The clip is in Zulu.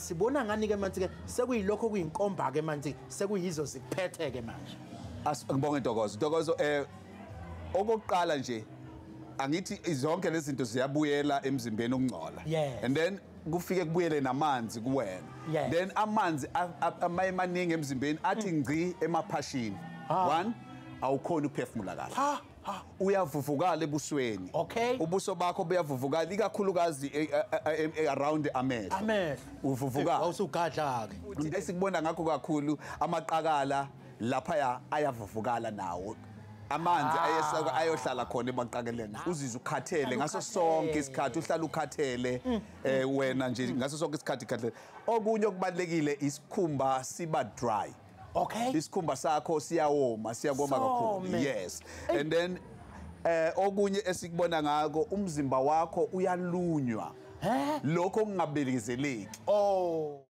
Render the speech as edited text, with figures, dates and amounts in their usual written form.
Sibona ngani ke manje ke sekuyilokho kuyinkomba ke manje sekuyizo zikuphethe ke manje? Ngibonge Ntokozo. Ntokozo, okokuqala nje angithi zonke lezi zinto ziyabuyela emzimbeni ukungcola. And then kufike kubuyele namanzi kuwena. Then amanzi amaningi emzimbeni athi ngci emaphashini. One, awukhoni ukuphefumula kahle. Uyavuvukala ebusweni. Ubuso bakho buyavuvukala, ikakhulukazi around amehlo. Amehlo. Uvuvukala. Awusugadla ke. Esikubona ngakho kakhulu amaqakala lapha ayavuvukala nawo. Amanzi ayesaka ayohlala khona emaqakeleni. Uzizwe ukhathele ngaso sonke isikhathi, uhlala ukhathele wena nje ngaso sonke isikhathi ukhathele. Okunye okubalekile isikhumba siba dry. Isikhumba sakho siyawoma, siyakoma kakhulu. Yes. And then okunye esikubona ngakho umzimba wakho uyalunywa. Lokho kungabelezeleki. Oh.